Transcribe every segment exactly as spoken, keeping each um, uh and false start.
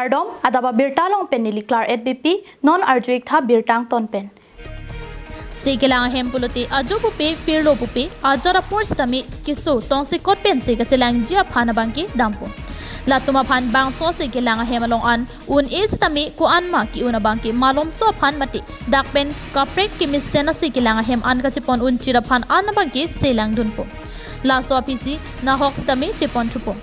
Kardom, adap abirta along pen neli Claret Beypi, non arju-ik tha birta angton pen. Se kelang ahem pulote ajo pupe, pirlo pupe, ajat apor sitame keso tongsekot pen se kachelangji aphan abangke dampo. Latum aphan bangso se kelang ahem along an un-e sitame ko-an ma ke-un abangke malomso aphan mate dak pen kaprek kemesen ase kelang ahem an kachepon unchir aphan an abangke se langdunpo. Laso aphisi nahok sitame chepon thupo.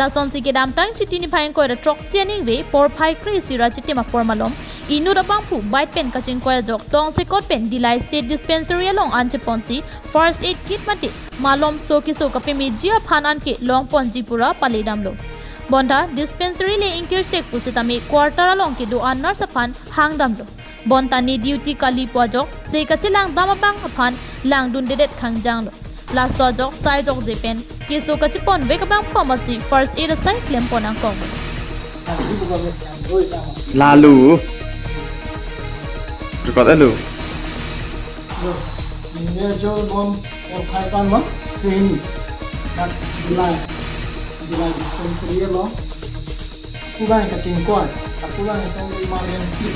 Lasonsi kedamtang Chiti niphai ingkoi ra throksi aningve porphai kre-isi ra chitim apor malom inut abangphu bike pen kachingkoi ajok tongsekot pen Dillai State Dispensary along an cheponsi first aid kit mate malomso keso kapemeji aphan anke longponji pura pale damlo. Bonta dispensary le ingkir chek pusitame quarter along kedo an nurse aphan hang damlo. Bonta ne duty kali pu ajok se kachelang dam abang aphan langdundedet khangjanglo. Laso ajok sai jokje pen keso kacheponvek abangphu amatsi first aid asai klempon angkok. Lalu. Record alu. Lo, ini ajo non porphai pan lo, ke ini. Dak Dillai, Dillai dispensary lo. Pulang kachingkoi, pulang ke emergency.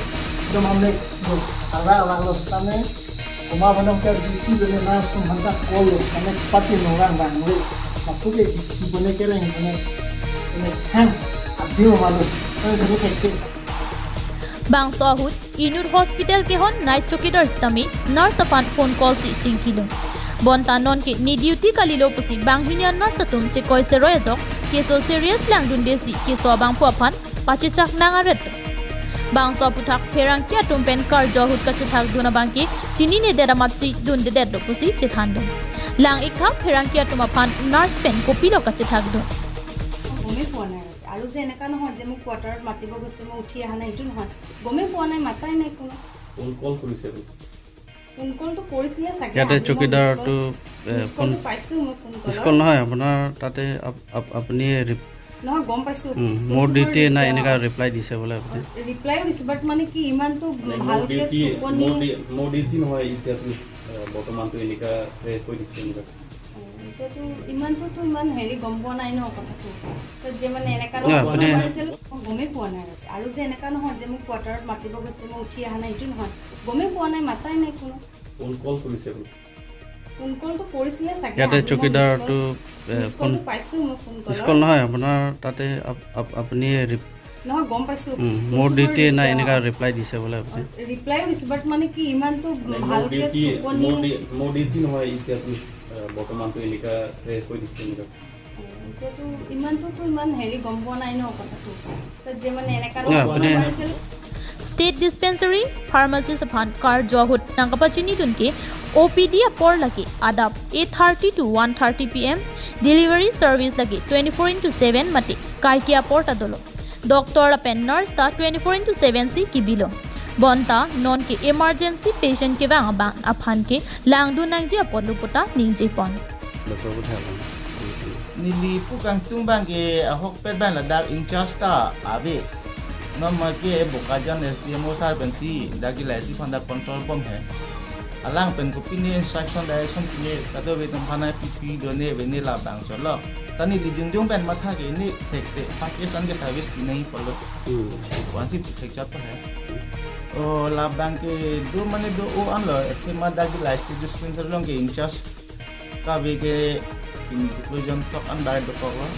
Itu mamlek, lo, ala ala lo sitame. Kuma banong ke duty bene nurse tum handak call lo, sitame pati nongrang rang le. Lapu ke duty bene kereng bene, bene hem, adi malu. Bene hektik. Bangso ahut inut hospital kehon night chowkidar sitame nurse aphan phone call si chingkilo. Bonta nonke ne duty kalilo pusi banghini an nurse atum chekoi seroi ajok keso serious langdundesi keso abangphu aphan pachechak nang aret. Bangso aphuthak pherangke atum pen karjo ahut kachethakdun abangke chininedet amatsi dundedetlo pusi chethandun. Lang-ik tha pherangke atum aphan nurse pen kopilo kachethakdun. গমেই পোৱা নাই। আৰু যে এনেকা নহয় যে মোক কোৱাৰ্টাৰত মাতিব গৈছে, মই উঠি অহা নাই, এইটো নহয়। গমেই পোৱা নাই, মাতাই নাই কোনো। ফোন কল কৰিছে বোলে। ফোন কলটো কৰিছিলে চাগে। ইয়াতে আহি মই চকীদাৰটো, মিছ কল, এ, মিছ কলটো ফোন, পাইছোঁ মই ফোন মিছ কলৰ। কল নহয়, আপোনাৰ তাতে আপ-, আপ-, আপুনি ৰিপ-, নহয়, গম পাইছোঁ। উম, ফোনটো মোৰ মই ডিউটি নাই, ৰিপ্লাই, এনেকা ৰিপ্লাই দিছে বোলে আপুনি। ৰিপ্লাইও দিছোঁ, বাট মানে কি ইমানটো মানে মোৰ ভালকে ডিউটি, টোপনি মোৰ ডি-, মোৰ ডিউটি নহয়, এতিয়া আপুনি, এ, বৰ্তমানটো এনেকা, এ, কৈ দিছে এনেকা। এতিয়াতো ইমানটোতো ইমান হেৰি গম পোৱা নাই ন কথাটো। তো যে মানে এনেকা অ, আপুনি গমেই পোৱা নাই। আৰু যে এনেকা নহয় যে মোক কোৱাৰ্টাৰত মাতিব গৈছে, মই উঠি অহা নাই, এইটো নহয়। গমেই পোৱা নাই, মাতাই নাই কোনো। ফোন কল কৰিছে বোলে। ফোন কলটো কৰিছিলে চাগে। ইয়াতে আহি মই মিছ কল, চকীদাৰটো, এ, মিছ ফোন, কলটো পাইছোঁ মই ফোন মিছ কলৰ। কল নহয়, আপোনাৰ তাতে আপ-, আপ-, আপুনি ৰিপ-, নহয়, গম পাইছোঁ। উম, ফোনটো মোৰ মই ডিউটি নাই, ৰিপ্লাই, এনেকা ৰিপ্লাই দিছে বোলে আপুনি। ৰিপ্লাইও দিছোঁ, বাট মানে কি ইমানটো মানে মোৰ ভালকে ডিউটি, টোপনি মোৰ ডি-, মোৰ ডিউটি নহয়, এতিয়া আপুনি, এ, বৰ্তমানটো এনেকা, এ, কৈ দিছে এনেকা। এতিয়াতো ইমানটোতো ইমান হেৰি গম পোৱা নাই ন কথাটো। তো যে মানে এনেকা অ, আপুনি ষ্টেট ডিস্পেন্সাৰী pharmacist aphan karjo ahut nangkapachinidun ke O P D apor lake adap eight thirty to one thirty P M, delivery service lake twenty-four into seven mate kaike apor ta dolo. Doctor lapen nurse ta twenty-four into seven si kebilo. Bonta nonke emergency patient kevang abang aphan ke langdun nangji apotlo puta ningjepon. Laso abang. Neli pu kangtung abangke ahokpet abang ladak in charge ta ave. Non make Bokajan S D M O sir pensi dak Dillai si aphan dak control bom he. Alang pen kopine instruction direction pile, kadokave atum aphan ai pithu done vene labang chotlo. Ta neli jongjong pen matha ke ne thekte first aid an ke service pi nangji apotlo. Hmm. Pu-an si pu thekchot he. O labang ke do mane do o anlo, ethe ma dak Dillai State Dispensary along ke in charge kave ke pini keklujon thok an bai dokoklo.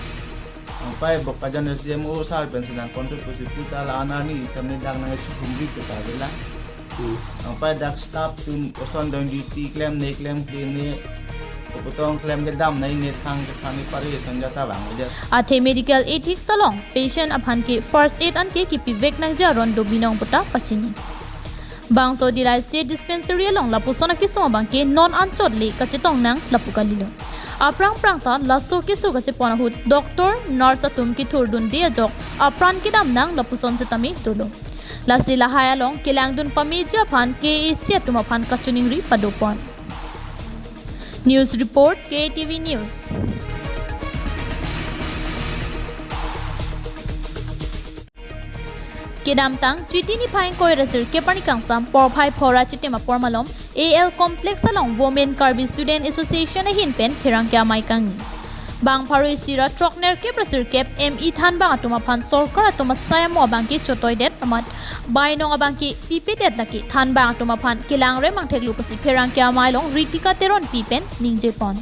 Nangpai Bokajan S D M O sir pensi nang contact pusi pu ta la-an arni kami dak nangchihumri ke ta avelang. Hmm. Nangpai dak staff atum koson dong duty klemne klemklene, koputong klem kedam nai ne thang kethang ne pari sanjata bang aja. Athe medical ethics along patient aphan ke first aid an ke kepivek nangji aron do binong puta pachini. Bangso Dillai State Dispensary along lapuson akesung abangke non anchot le kachetong nang lapu kalilo. Aphrang phrang ta laso keso kachepon ahut doctor, nurse atum kethurdunde ajok apran kedam nang lapuson setame dolo. Lasi lahai along kelangdun pameji aphan K A C atum aphan kachiningri padopon. News report, K T V News. Kedamtang Chiti niphai ingkoi ra sirkep arni kangsam porphai pharo chitim apor malom A L Complex along Women Karbi Student Association ahin pen pherangke amei kangni. Bang pharo isi ra throknerkep ra sirkep M E thanbang atum aphan sorkar atum asai amo abangke chotoidet amat bainong abangke pipedet lake thanbang atum aphan kelangrem angthek lo pusi pherangke amei along Ritika Teronpi pen ningjepon.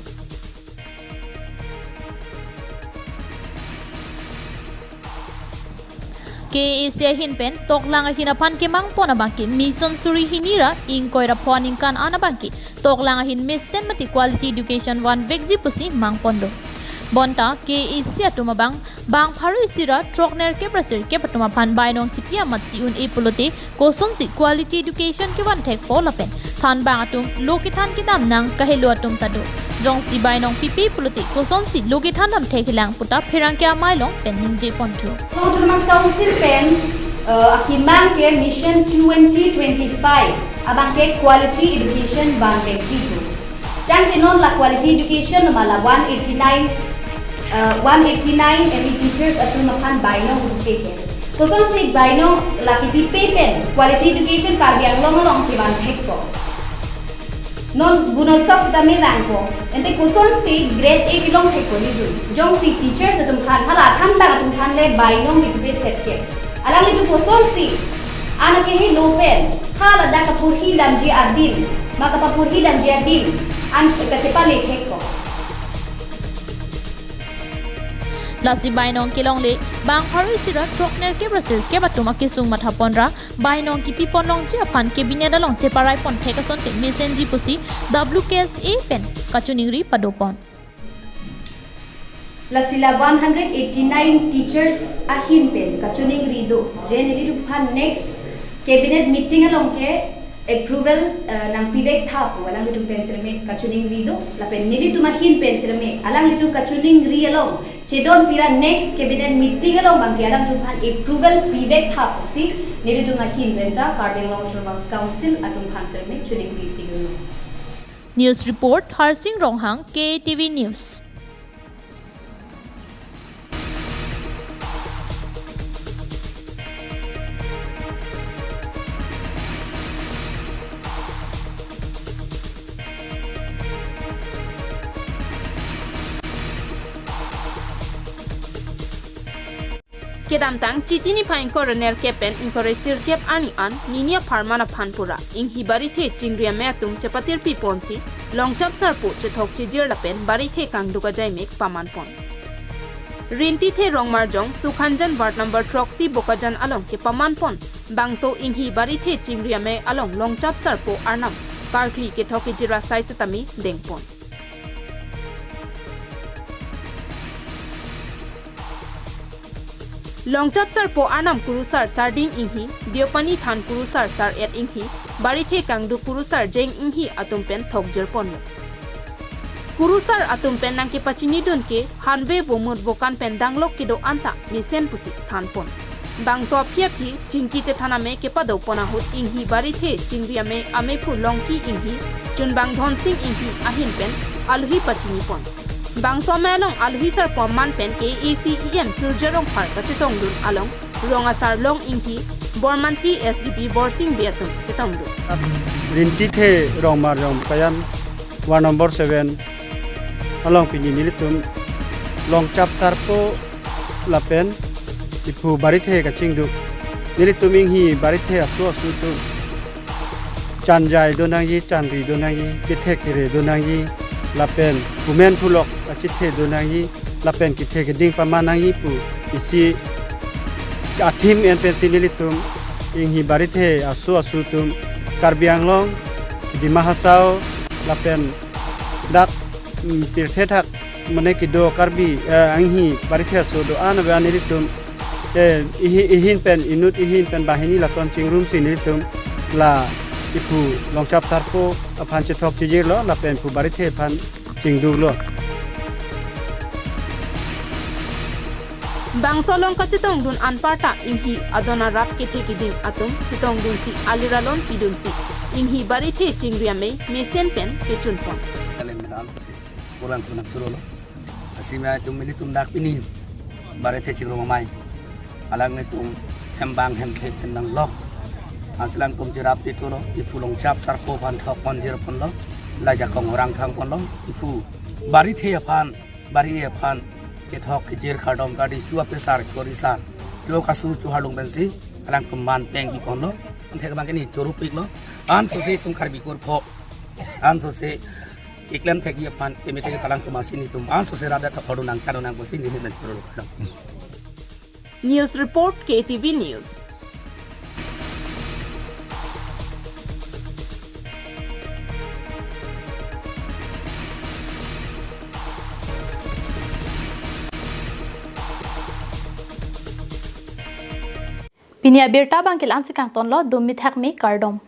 K A A C ahin pen toklang ahin aphan kemangpon abangke mission suri hini ra ingkoi ra phongo aningkan an abangke toklang ahin mesen mate quality education vanvekji pusi mangpon do. Bonta K A A C atum abang bang pharo isi ra throknerkep ra sirkep atum aphan bainong chipi amat si un-e pulote kosonsi quality education kevan thekpo lapen thanbang atum lo kethan kedam nang kahelo atum ta do. Jongsi bainong pipe pulote kosonsi lo kethan dam thekhelang puta pherangke amei along pen ningjeponthu. Autonomous Council pen, eh, akemang ke Mission twenty twenty-five abangke quality education vanvekji pu. Tangte non la quality education ma la one eighty-nine, eh, one eighty-nine M E teachers atum aphan bainong pipe ke. Kosonsi bainong lake pipe pen quality education Karbi Anglong along kevan thekpo. Non Gunosok sitame vangpo. Ante kosonsi grade A kelong thekpo nelitum. Jongsi teachers atum aphan, hala thanbang atum aphan le bainong pipe set ke. Alanglitum kosonsi an akehelo pen, hala dak kapurhi damji adim, ma kapapurhi damji adim an kachepale thekpo. Lasi bainong kelongle bang pharo isi ra throknerkep ra sirkep atum akesung mathapon ra bainong kepipon longji aphan cabinet along cheparaipon thek asonte mesenji pusi W K S A pen kachiningri padopon. Lasi la one hundred eighty-nine teachers ahin pen kachiningri do, je nelitum aphan next cabinet meeting along ke approval, eh, nangpivek tha pu alanglitum pen sirme kachiningri do, lapen nelitum ahin pen sirme alanglitum kachiningri along chedonpi ra next cabinet meeting along abangke alanglitum aphan approval pivek tha pusi nelitum ahin pen ta Karbi Anglong Autonomous Council atum aphan sirme chiningri pidunlo. News report, Harsing Ronghang, K A T V News. Kedamtang Chiti niphai ingkoi ra nerkep pen ingkoi ra sirkep arni an nini apharman aphan pura inghi barithe chingri amei atum chepatirpi ponsi longchap sarpo chethok chijir lapen barithe kangduk ajaimek pamanpon. Rintithe Rongmarjong, Sukhanjan ward number throksi Bokajan along kepamanpon bangso inghi barithe chingri amei along longchap sarpo arnam karkli kethok kejir asai setame dengpon. Longchap sarpo arnam kurusar Sarding Inghi, Deopani than kurusar Sar-et Inghi, barithe kangduk kurusar Jeng Inghi atum pen thokjirponlo. Kurusar atum pen nangkepachinidun ke hanve vomut vokan pen danglok kedo anta mesen pusi thanpon. Bangso aphi aphi chingki chethan amei kepadopon ahut inghi barithe chingri amei amephu Longki Inghi, chunbang Dhonsing Inghi ahin pen alohi pachinipon. Bangso amei along alohi sarpo aman pen K A A C E M Surjya Rongphar kachetongdun along rong asar Long Inghi, Bormanthi S D P Borsing Bey atum chetongdun. Rintithe Rongmarjong Kayan, ward number seven along pini nelitum longchap sarpo lapen iphu barithe kachingduk. Nelitum inghi barithe aso aso atum chanjai do nangji, chanri do nangji, kethek kere do nangji, lapen humen phulok achithe do nangji, lapen kethe keding paman nangji pu isi a-theme en pensi nelitum inghi barithe aso aso atum Karbi Anglong, Dima Hasao, lapen dak, mm, pirthe thak mane kedo Karbi, eh, inghi barithe aso do-an abe an nelitum, eh, ihi-, ihin pen inut ihin pen banghini lason chingrumsi nelitum la iphu longchap sarpo aphan chethok chijirlo lapen iphu barithe aphan chingduklo. Bangso along kachetongdun anparta inghi adon arap kethe keding atum chetongdunsi aliralon pidunsi inghi barithe chingri amei mesen pen pechunpon. Kalen medal se kurang kunang turolo. Asime atum nelitum dak pini barithe chingrum amei alanglitum hem bang hem phe pen danglok. Aslam kum cherap titulo, iphu longchap sarpo aphan thokpon jirponlo, la jakong orang thangponlo, iphu barithe aphan Bari aphan kethok kejir kardom kardi chu apisar chu risar chu kasu chu harlung pensi alangtum man peng pi ponlo. Anthek abang ke ne choro piklo. Ansose itum Karbi kurpho, ansose keklem thekji aphan kemethek alangtum asin itum ansose rat ta phodo nang charo nang pusi ne movement choro kardom. News report, K T V News. Pini abirta abang ke la-ansi kangtonlo, dum mithak me kardom.